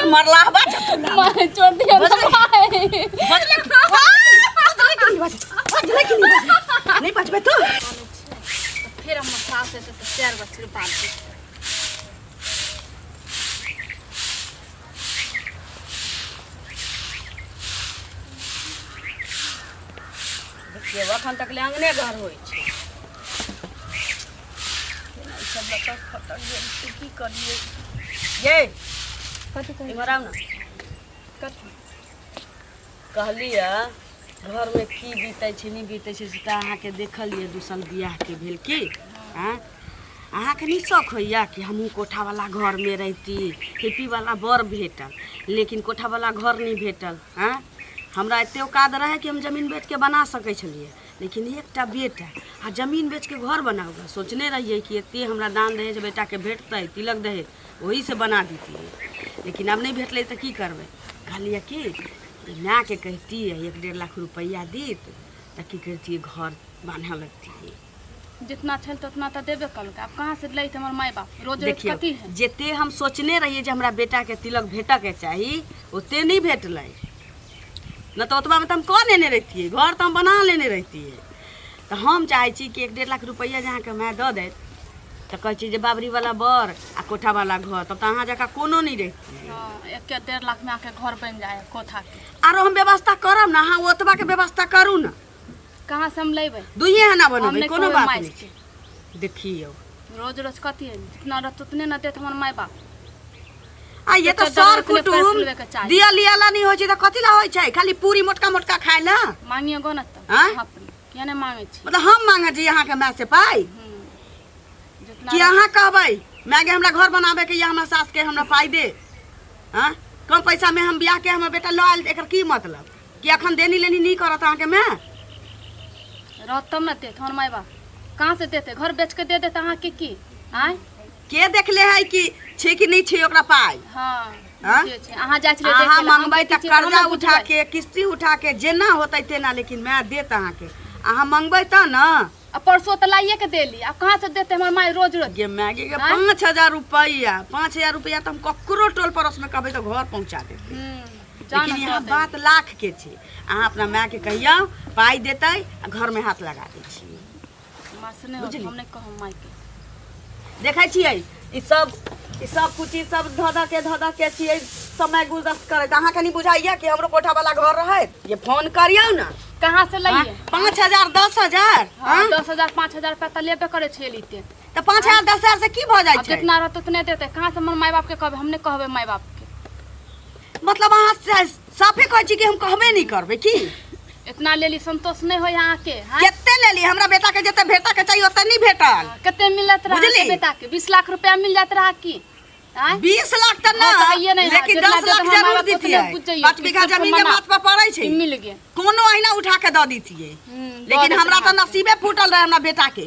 तोहर मरलाहबा जतौ ना। माय छोड़ दिया बजलै। माय। बजलै बजलै कि नहि बजलै? बजलै कि नहि बजलै? नहि बजबै तू फेर हमर सास एतै तऽ चारि बजे बात देखियौ एखन तक ले अङ्गने घर होइ छै केना ई सब लटक फटक गेल छै की करियै यै कथी कहै इम्हर आउ ने कथी कहलियै घरमे की बीतै छै नहि बीतै छै से तऽ अहाँके देखलियै 2 साल बियाहके भेल की आँय अहाँके नहि शौक होइए कि हमहूँ कोठावला घरमे रहिती खेतीवला बर भेटल लेकिन कोठावला घर नहि भेटल आँय हमरा एतेक औकात रहै कि हम जमीन बेचके बना सकै छलियै लेकिन एकटा बेटा आ जमीन बेचके घर बनाउ सोचने रहियै कि एतेक हमरा दान दहेज बेटाके भेटतै तिलक दहेज ओहीसँ बना दितियै लेकिन आब नहि भेटलै तऽ की करबै कहलियै कि जे मायके कहितियै 1-1.5 लाख रुपैआ दित तऽ की करितियै घर बान्हऽ लगतियै जितना छल तऽ उतना तऽ देबे कलकै आब कहाँ से लैत हमर माय बाप रोज रोज देखियौ कथी है जते हम सोचने रहियै जे हमरा बेटाके तिलक भेटऽके चाही ओते नहि भेटलै नहि तऽ ओतबामे तऽ हम कऽ लेने रहितियै घर तऽ हम बना लेने रहितियै तऽ हम चाहै छी कि 1-1.5 लाख रुपैआ जे अहाँके माय दऽ दैत तऽ कहै छी जे बाबरीवला बर आ कोठावला घर तब तऽ अहाँ जकाँ कोनो नहि रहितियै हाँ, एक के 1.5 लाख में आके घर बन जाए कोठा के आरो हम व्यवस्था करब ने अहाँ ओतबाके व्यवस्था करू ने कहाँ से हम लेबै दुइए आना हम बनेबै नहि कोनो कहबै बात माय नहि के। छै देखियौ रोज रोज कथी है जितना रहत उतने न देत हमर माय बाप आ ये तऽ जकर सर दर्द उतने पैर कुटुम फुलबे के चाही। दिया लिया ला नहीं होइ छै तऽ कथी ला होइ छै खाली पूरी मोटका मोटका खाय ला मांगियो गो न तऽ आँय? अपने किया नहि मांगे छी मतलब हम मांगे छी अहाँके माय से पाइ जितना कि अहाँ कहबै माय गे हमरा घर बनाबे के या हमरा सास के हमरा पाइ दे हाँ कम पैसा में हम बियाह के हमर बेटा लऽ आयल एकर की मतलब कि अखन देनी लेनी नहीं करत अहाँके माय रहत तब न देत हमर माय बाप कहाँ से देते घर बेच के दे देत अहाँके की आँय के देखले है कि छै कि नहीं छै ओकरा पाइ हाँ आँय? बुझियौ छै। अहाँ जाइ छलियै अहाँ देखै लए, हम मंगबै देखै तऽ छियै तऽ हम कर्जा नहि उठा बुझबै। के किस्ती उठा के जेना होतै तेना लेकिन माय देत अहाँके अहाँ मंगबै तऽ ने आ परसो तऽ लाइए के देली आब कहाँ से देते हमर माय रोज रोज गे माय गे आँय? 5000 रुपैआ 5000 रुपैआ तऽ हम ककरो टोल पड़ोस में कहबै तऽ घर पहुँचा देतै जान लेकिन यहाँ बात लाख के छै अहाँ अपना माय के कहियौ पाइ देतै आ घर में हाथ लगा दै छियै माँ से नहि होत, बुझली? हम नहि कहब माय के देखै छियै ई सब कुछ ई सब धऽ धऽ के धऽ धऽ के छियै समय गुजर करैत अहाँके नहि बुझाइया कि हमरो कोठा वाला घर रहै जे फोन करियौ ने कहाँ से लइए 5000 10,000 हाँ, हाँ? 10,000 5,000 रुपया तऽ लेबे करै छै एलिते तऽ 5000 10,000 से की भऽ जाइ आब छै जितना रहत उतने देते कहाँ से हमर माय बाप के कहबै हम नहि कहबै माय बाप के मतलब अहाँ साफे कहै छी कि हम कहबे नहि करबै की इतना लेली संतोष नहीं होय अहाँके हाँ? कते लेली हमरा बेटा के जते भेटा के चाहिए ओते नहीं भेटल कते मिलत रहा बुझली? अहाँके बेटा के 20 लाख रुपया मिल जात रहा की आँय? 20 लाख तऽ हाँ, तऽ हइए ना नहि हँ, लेकिन जितना 10 लाख देत हमरा जरूर बाप दितियै उतने बुझ जइयो 5 कि बीघा सबके जमीन के मना। माथ पर पड़ै छै कि मिल गेल कोनो अहिना उठा के दऽ दितियै दऽ लेकिन देत हमरा तऽ रहा। नसीबे फूटल रहे हमरा बेटा के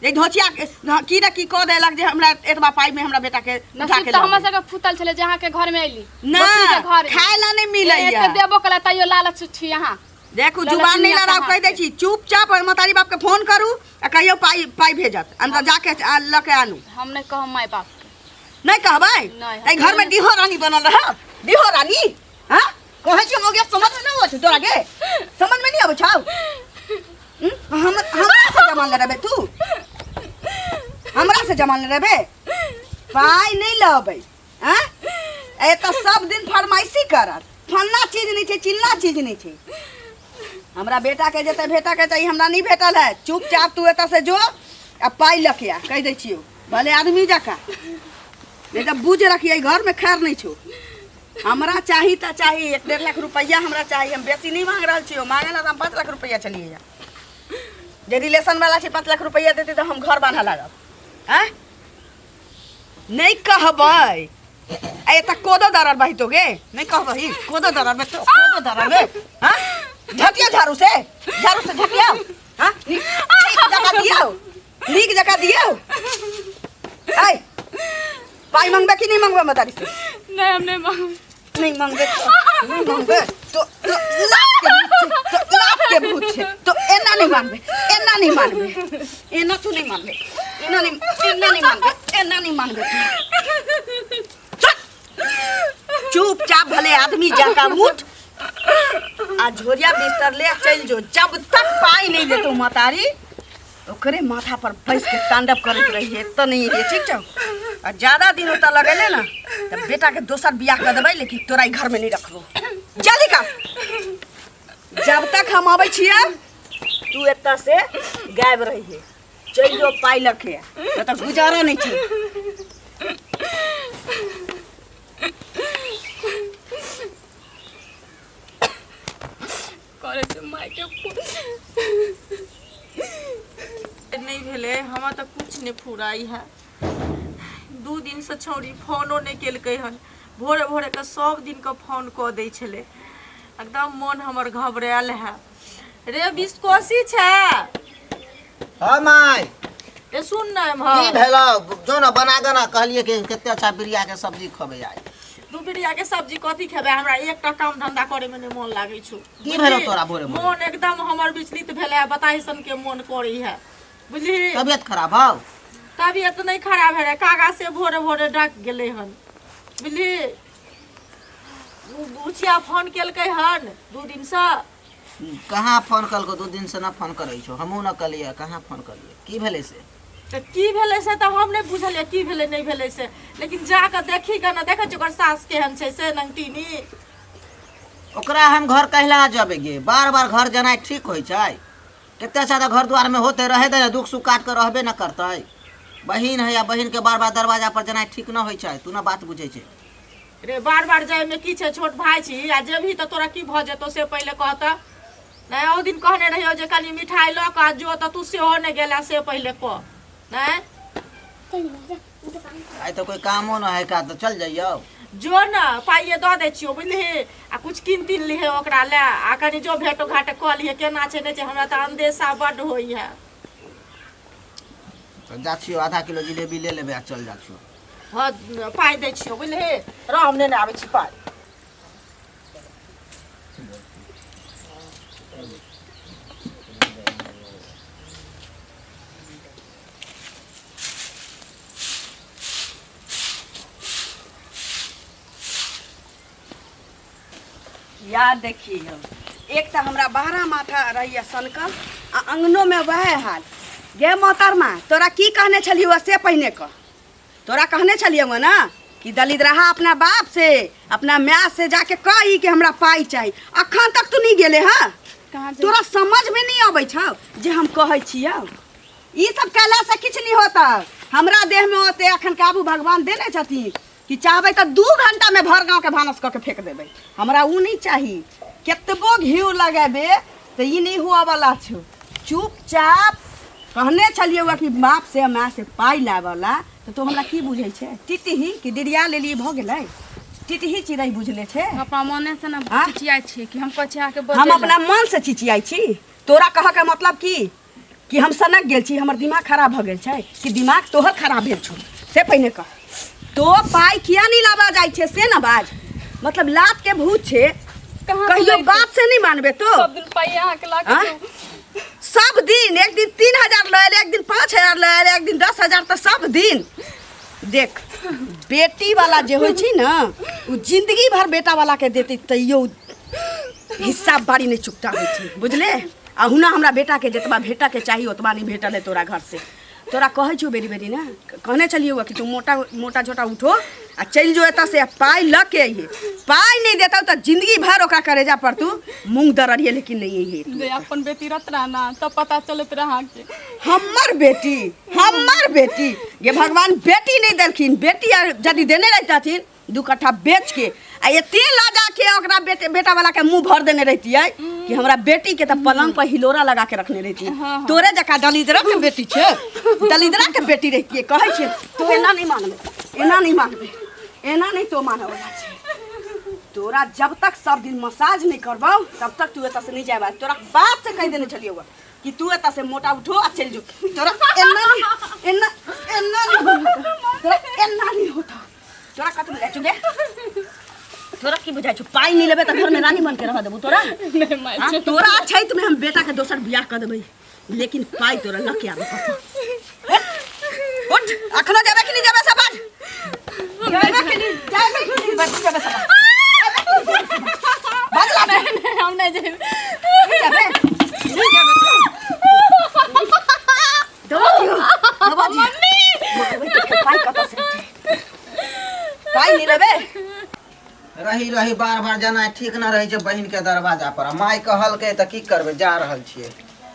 जे धोचिया के की ने की कऽ देलक जे हमरा एतबा पाइ में हमरा बेटा के उठा नसीब के तऽ लऽ हमर गेल। सबके फूटल छलै जे अहाँके घर में अयली ना गोतनी के घर में। खाय ला नहीं मिलैया एते देबो कला तैयो लालच छी अहाँ देखू ललच जुबान नहीं मियाँ लड़ाउ कहाँ कहि दै से? छी चुपचाप ओहि महतारी बाप के फोन करू आ कहियौ पाइ पाइ भेजत अंदर जाके लऽ के आनू हम नहीं कहब माय बाप के नहीं कहबै नहि, हम एहि घर में डीहो रानी बनल रहब डीहो रानी हाँ कहै छी हम समझ में नहीं आबै छौ तोरा गे समझ में नहीं आबै छौ हम्म? हम हमरा से जमान लड़ेबे तू हमरा से जमान लड़ेबे पाइ नहीं लबै आँ ए तऽ सब दिन फरमाइशी करत फल्ला चीज नहीं छै चिल्ला चीज नहीं छै हमरा बेटा के जते भेटा के चाहिए हमरा नहीं भेटल है चुपचाप तू एतऽ से जो आ पाइ लऽ के आ कहि दै छियौ भले आदमी जकाँ नहीं तऽ बुझ रखिए घर में खैर नहीं छौ हमरा चाही तऽ चाही 1-1.5 लाख रुपैआ हमरा चाही हम बेसी नहीं मांग रहल छियौ मांगे ला तऽ हम 5 लाख रुपैआ छलियै जे रिलेशन वाला छै 5 लाख रुपैआ देतै तऽ हम घर बान्हऽ लागब आँय नहीं कहबै ए त कोदो दरर बहितो गे नहीं कहबही कोदो दरर बे तो कोदो दरर बे हां झटिया झाड़ू से झटिया हां नीक नीक जगह दियौ नीक जगह दियौ ऐ पाइ मंगबे कि नहीं मंगबे मतारी से नहीं हम नहीं मांगब नहीं मंगबे तो नहीं मंगबे तो तो लात के भूत छै तो लात के भूत छै तो एना नहीं मानबे एना नहीं मानबे एना तू नहीं मानबे एना नहीं एना नहीं मानबे एना नहीं मानबे तू चुप चुप चुपचाप भले आदमी जाका उठ आ झोरिया बिस्तर ले चल जो। जब तक पाई नहीं देतो महतारी ओकरे माथा पर बैस के तांडव करैत रहिए तो नहीं रहिए, ठीक छौ? आ ज्यादा दिन होता लगेले ना तो बेटा के दोसर बियाह कर देबै, लेकिन तोरा ई घर में नहीं रखबो। जल्दी कर, जब तक हम अबै छियै तू एतऽ से गायब रहिए। चलि जो पाइ लखे, तऽ गुजारा नहीं छै। करे छै माय के फोन। नहि भेलै हमरा तऽ किछु नहि फुराइ है। 2 दिनसँ छौड़ी फोनो नहि केलकै हन। भोरे भोरेके सब दिनके फोन कऽ दै छलै। एकदम मोन हमर घबरायल है। रे बिस्कोसी छै? हाँ माय। रे सुन ना की एम्हर। भेलौ? जो ना बना दे ना, कहलिए कि कते अच्छा बिरिया के सब्जी खबै आइ। दू बिरिया के सब्जी कथी खेबै? हमरा एकटा काम धंधा करे में नहीं मोन लागै छौ। की भेलौ तोरा भोरे भोरे? मोन एकदम हमर विचलित भेलै, बताही सन के मोन करै है, बुझली? तबियत खराब हौ? तबियत नहीं खराब है रे, कागा से भोरे भोरे डाक गेलै हन, बुझली? उ बुचिया फोन केलकै हन 2 दिन से। कहाँ फोन कलको? 2 दिन से ना फोन करै छौ, हमहूँ ना कलियै। कहाँ फोन कलियै? की भेलै से? तऽ की भेलै से तऽ हम नहि बुझलियै की भेलै नहि भेलै से, लेकिन जा कऽ देखी कऽ ने, देखै छियै ओकर सास केहन छै से नंगटीनी। ओकरा हम घर कहला जबे गे, बार बार घर जेनाइ ठीक होइ छै? कते अच्छा तऽ घर द्वार में होते रहे दे, दुख सुख काट के रहबे न करतै। बहिन है या बहिन के बार बार दरवाजा पर जेनाइ ठीक न होइ छै। तू न बात बुझै छै। रे बार बार जायमे की छै? छोट भाय छी आ जेबही तऽ तोरा की भऽ जेतौ से पहिले कहतऽ। नहि ओहि दिन कहने रहियौ जे कनि मिठाइ लऽ कऽ आ जो, तऽ तू सेहो नहि गेला, से पहिले कह। नहि आइ तऽ कोई कामो न है का, तऽ चल जइयौ। जो ने, पाइए दऽ दै छियौ, बुझलिही? आ कुछ कीन तीन लिहे ओकरा लए, आ कनि जो भेटो घाट कऽ लिहे, केना छै नहि छै, हमरा तऽ अन्देशा बड्ड होइ है। तऽ जा छियौ, आधा किलो जिलेबी ले लेबै आ चल जा छियौ। हँ पाइ दै छियौ, बुझलिही? रह, हम नेने आबै छी पाइ। याद देखियौ, एक तऽ हमरा बारह माथा रहैया सनकल आ अङ्गनोमे वएह हाल। गे मोहतरमा, तोरा की कहने छलियौ से पहिने कह। तोरा कहने छलियौ ने कि दलिद्राहा अपना बाप से अपना माय से जाके कही कि हमरा पाइ चाही। अखन तक तू नहीं गेले हँ? कहाँ जेबै? तोरा समझ में नहीं अबै छौ जे हम कहै छियौ? ई सब कहला से किछु नहीं होता। हमरा देह में ओते अखन काबू भगवान देने छथिन कि चाहबै तऽ 2 घंटा में भर गाँव के भानस कऽ के फेंक देबै। हमरा उ नहीं चाही। केतबो घिउ लगेबे तऽ ई नहीं हुआ वाला छौ। चुपचाप कहने छलियौ कि बाप से माय से पाइ लाबऽला, तऽ तू हमरा की बुझै छै? टिटही कि डिरिया लेलियै भऽ गेलै? टिटही चिड़ै बुझले छै? हम अपना मने से ना हाँ? चिचियाइ छियै कि हम कहै छियै अहाँके हम बजै अपना मन से चिचियाइ छी? तोरा कहऽ के मतलब की कि हम सनक गेल छी, हमर दिमाग खराब भऽ गेल छै, कि दिमाग तोहर खराब भेल छौ से पहिने कह। तो पाइ किया नहीं लाबऽ जाइ छै से न बाज। मतलब लात के भूत छै। कहाँ से कहियो लैते? बात से नहीं मानबे तो। सब दिन पाइ अहाँके ला हाँ? के दू। सब दिन, एक दिन 3000 लऽ आयल, एक दिन 5000 लऽ आयल, एक दिन 10,000, तऽ सब दिन देख बेटी वाला जे होइ छै ने ओ जिंदगी भर बेटा वाला के देतै तैयो हिस्सा बारी नहि चुकता होइ छै, बुझले? आ हुना हमरा बेटा के जतबा भेटऽ के चाही ओतबा नहि भेटल है तोरा घर से। तोरा कहै छियौ बेरी बेरी ने कहने छलियौ कि तू मोटा मोटा छोटा उठो आ चलि जो एतऽ से आ पाइ लऽ के अइहे। पाइ नहि देतौ तऽ जिंदगी भर ओकरा करेजा पर तू मूँग दरड़िए, लेकिन नहि अइहे तू। जे अपन बेटी रहत रहा ना तब पता चलत रहा अहाँके। हमर बेटी, हमर बेटी ये भगवान बेटी नहीं देलखिन। बेटी आर यदि देने रहितथिन 2 कट्ठा बेच के आ एते लऽ जाके ओकरा बेटे बेटा वाला के मुंह भर देने रहितियै कि हमरा बेटी के तऽ पलंग पर हिलोरा लगा के रखने रहितियै। तोरे जकाँ दलिद्रा के बेटी छै, दलिद्रा के बेटी रहितियै। कहै छियै तू एना नहीं मानबे, एना नहीं मानबे, एना नहीं तो मानऽ वाला छै। तोरा जब तक सब दिन मसाज नहीं करबौ तब तक तू एतऽ से नहीं जाबा। तोरा बाप से कहि देने छलियौ कि तू एतऽ से मोटा उठो आ चलि जो। तोरा एना नहीं, एना एना नहीं होता, तोरा एना नहीं होता। तोरा कथी बुझाइ छौ गे? तोरा की बुझाइ छौ? पाइ नहि लेबै तऽ घरमे रानी बन के रहऽ देबौ तोरा? नहि माय। हाँ, तोरा अछैत में हम बेटा के दोसर बियाह कऽ देबै, लेकिन पाइ तोरा लऽ के आबऽ पड़तौ। उठ, उठ, अखनो जेबै कि नहि जेबै? सब बाज, जेबै कि नहि? जेबै कि नहि? जेबै सब बाज। नहीं जेबै। नहीं जाबे, नहीं जाबे तू। दबा दियो, दबा दियो। मम्मी पाई कतऽ से एतै? पाई नहीं लेबे। रही रही बार बार जाना ठीक न रहै छै बहिन के दरवाजा पर। आ माय कहलकै तऽ की करबै, जा रहल छियै।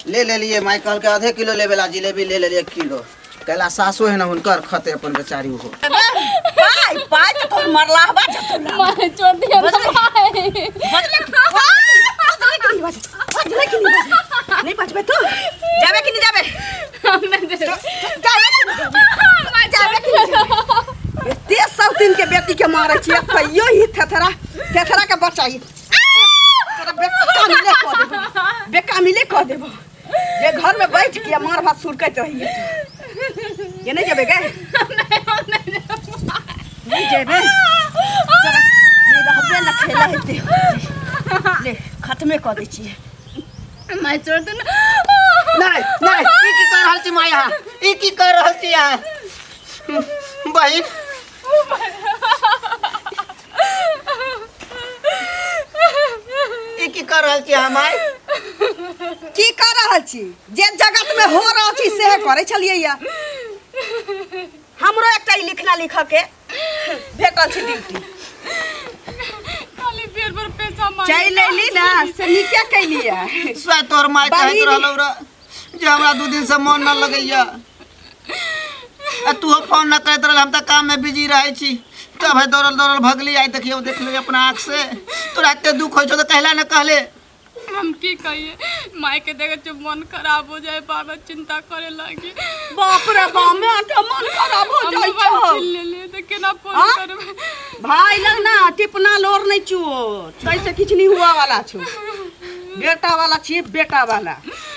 ले लेलियै, माय कहलकै आधे किलो लेबे ला जिलेबी, ले लेलियै 1 किलो। कैला सासो है ने हुनकर खते अपन बेचारी ओहो। पाई, पाई तऽ तोहर मरला हबा जतौ ला। माय, छोड़ दिया ना माय। बजले, बजले कि नहीं बजले? बजले कि नहीं बजले? नहीं बजबे तू? जाबे कि नहीं जाबे? हम नहीं जेबै। जाबे कि नहीं जाबे? माय, जाबे कि नहीं जाबे? एते सौतीन के बेटी के मारै छियै, तैयो ही थेथरा थेथरा के बचाई तोरा बेकामिले कऽ देबो, बेकामिले कऽ देबो। जे घर में बैठ के मार भात सुरकैत रहिए। ये नहीं जेबे गे? नहीं जेबे? तोरा नहीं रहबे न खेला हेतै। ले, खत्मे कऽ दै छियै। माय, छोड़ दे ना। नहीं नहीं, ई की कर रहल छी माय अहाँ? ई की कर रहल छी अहाँ बहिन? ई की कर रहल छी अहाँ माय? की कर रहल छी? जे जगत में हो रहल छी सेहे करै छलियै या। हमरो एकटा ई लिखना लिखऽ के भेटल छै ड्यूटी। खाली बेर बेर पैसा मांगे। चलि अयली ने से नीके कैलियै। स्वयं तोहर माय कहैत बहिन- रहलौ रह जे हमरा 2 दिन से मन न लगैया आ तू फोन न करैत रहल, हम तऽ काम में बिजी रहै छी। तब है दौड़ल दौड़ल भगली। आइ देखियौ, देखलियै अपना आँख से। तोरा एते दुख होइ छौ तऽ कहला न कहले? हम की कहिए माय के? देखे छियै मन खराब हो जाए, बार बार चिंता करे लागी। बाप रे बाप, माय के मन खराब हो हम जाइ मोबाइल छौ। छीन लेलियै तऽ केना फोन हाँ? करबै? भाई लग ना टिपना लोर नहीं चुओ, तैसे किछु नहीं हुआ वाला छौ। बेटा वाला छी, बेटा वाला।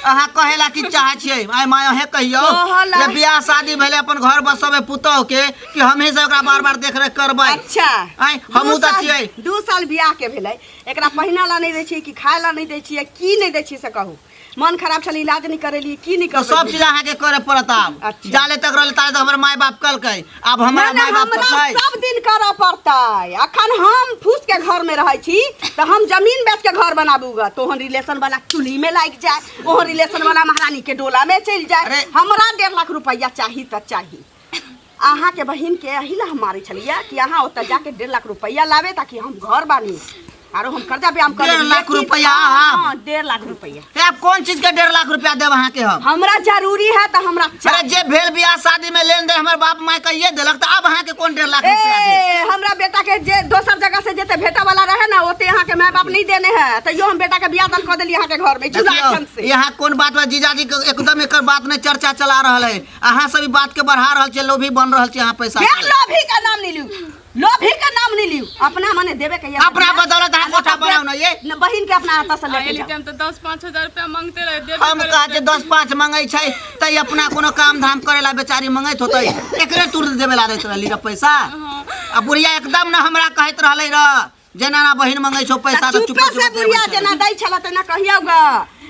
अहाँ कहेला की चाहै छियै आइ माय? अहें कहियौ। कहला- जे बियाह शादी भेलै, अपन घर बसबै पुतोह के, कि हमही से ओकरा बार बार देख रेख करबै? अच्छा। आँय, हमहूँ दू तऽ साल- छियै। 2 साल बियाह के भेलै, एकरा पहिना ला नहि दै छियै कि खाय ला नहि दै छियै, की नहि दै छियै से कहू? मन खराब छलै, इलाज नहि करेलियै की नहि तऽ सब चीज अहाँके करे पड़त आब। अच्छा। जाले तक रहले ताले तक हमर माय बाप कहलकै, आब हमरा नहि, माय बाप हमरा कहै। सब दिन करऽ पड़तै। अखन हम फूस के घर में रहै छी तऽ हम जमीन बेच के घर बनाबू ग। तोहन रिलेशन वाला चूल्ही में लागि जाए, ओहन रिलेशन वाला महारानी के डोला में चलि जाए। अरे- हमरा 1.5 लाख रुपैआ चाही तऽ चाही। अहाँके बहिन के एही ला हम मारै छलियै कि अहाँ ओतऽ जाके 1.5 लाख रुपैआ लाबे ताकि हम घर बानी आरो हम कर्जा ब्याम कर 1.5 लाख रुपैआ आब? हाँ, 1.5 लाख रुपैआ। ते आब कोन चीज के 1.5 लाख रुपया देब अहाँके हम? हमरा जरूरी है तऽ हमरा अरे चाही। जे भेल बियाह शादी में लेन देन हमर बाप माय कहिए देलक, तऽ आब अहाँके कोन 1.5 लाख रुपया देब? ए, हमरा बेटा के जे दोसर जगह से जेते भेटा वाला रहे ना, ओते अहाँ के माय बाप नहीं देने है, तैयो हम बेटा के बियाह दान कऽ देलियै अहाँ के घर में चूल्हा देखियौ, अक्षन से। यहाँ कोन बात बा जीजाजी के? एकदम एकर बात नहीं चर्चा चला रहल है। अहाँ सब ई बात के बढ़ा रहल छियै, लोभी बन रहल छियै अहाँ पैसा फिर के। लोभी का नाम नहीं लिउ, लोभी का नाम नहीं लिउ। अपना मने देबे के अपना बदौलत अहाँ कोठा बनाउ ने ये। न, बहिन के अपना हाथ से लेके एली जाओ। टाइम तऽ 10-5 हजार रुपया मांगते रहे, देबे हम करैत कहा जे रहे। 10-5 मंगै छै तऽ ई अपना कोनो काम धाम करे ला बेचारी मंगैत होतै, एकरे तुरंत देबे ला दैत रहली र पैसा। आ बुढ़िया एकदम न हमरा कहैत रहलै र, जेना ना बहिन मंगै छौ पैसा तऽ चुपे चुपे से चुपे बुढ़िया देबै। जेना दै छला तेना कहियौ ग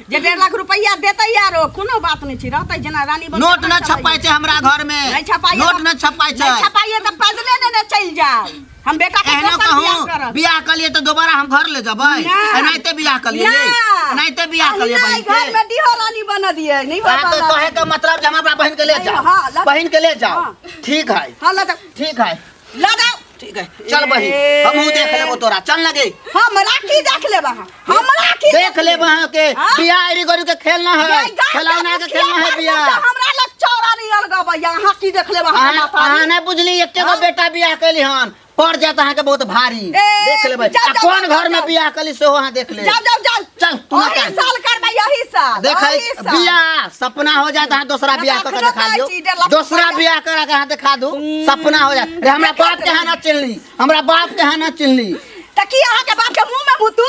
जे 1.5 लाख रुपैआ देतै यारो, कोनो बात नहीं छै, रहतै जेना रानी बन के नोट न रहै छलै। छपाइ छै हमरा घर में। नहीं छपाइए नोट तऽ- न छपाइ छै। नहीं छपाइए तऽ पैदले ने ने चलि जाओ, हम बेटा के एहनो दोसर बियाह कहूँ करब। बियाह कलिए तऽ दोबारा हम घर ले जेबै? ना। एनाहिते बियाह कलिए? ना। एनाहिते बियाह कलिए अहिना बहिन ई घर के? में डिहो रानी बन दिए नहीं अहाँ तो बाबा। कहे के मतलब जे हम अपना बहिन के ले नहीं, जाओ। हाँ, बहिन के ले जाओ। हाँ। ठीक है। हाँ, ल जाओ। ठीक है। ल जाओ। ठीक है, चल बहिन, हमहूँ देख लेबो तोरा। चल लगे। हमरा की देख लेब अहाँ? हमरा की देख लेब अहाँ के। हाँ? बियाह एरी गोरी के खेलना है, गाय- गाय खेलौना के खेलना है बियाह। हमरा लग चौरा नहीं अलगब, यहाँ की देख लेब अहाँ? अहाँ अहाँ नहि बुझली, एके गो बेटा बियाह कैली हन, पड़ जात अहाँके बहुत भारी। ए, देख लेबै। जाओ, आ जाओ, कोन जाओ, घर में जाओ। बियाह कैली सेहो अहाँ देख लेब। जाओ जाओ जाओ। चल, तू ना ओही कान। साल करबै, यही साल। देखै ओही साल। बियाह सपना हो जात, अहाँ दोसरा ना बियाह कऽ के अखनो देखा कहै दियौ। छी, 1.5 लाख दोसरा रुपैआ। बियाह करा के अहाँ देखा दू, सपना हो जात। रे हमरा बाप के अहाँ ना चिन्हली, हमरा बाप के अहाँ ना चिन्हली। त की अहाँ के बाप के मुंह में मुतू?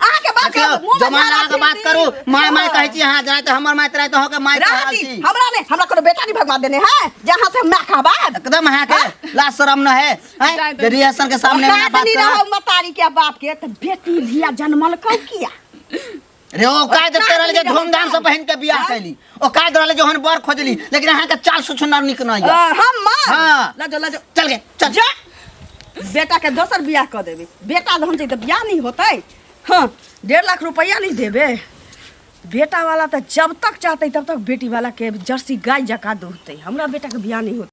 अहाँ के बाप के देखियौ, मुंह में जमाना झाड़ा के बात फिर करू। दी। माय माय कहै छी अहाँ, जाय तऽ हमर माय तराय तऽ अहाँके माय कह रहल रहती छी। हमरा ने हमरा कोनो बेटा नहीं भगवान देने है जहाँ से मैं कहबा। एकदम अहाँके लाज शरम न है हैं? जाय दो। जे रिहर्सल के सामने में ना बात नहीं कर रहो मतारी के बाप के त बेटी धिया जन्मल कौ किया? रे ओ काज औकात रहल जे नहीं धूमधाम से रहल। बहिन के बियाह हाँ? कैली, ओ काज रहल जे ओहन बर खोजली, लेकिन अहाँके चाल सुछुनर नीक नहीं अ, है। हम मार हाँ। लजो लजो। चल गे, चल। जा, बेटा के दोसर बियाह कऽ देबै। बेटा जहन छै तऽ बियाह नहीं होतै। हाँ, 1.5 लाख रुपया नहीं देबे। बेटा वाला तो जब तक चाहते तब तक बेटी वाला के जर्सी गाय जका दूहते। हमरा बेटा के बियाह नहीं होते।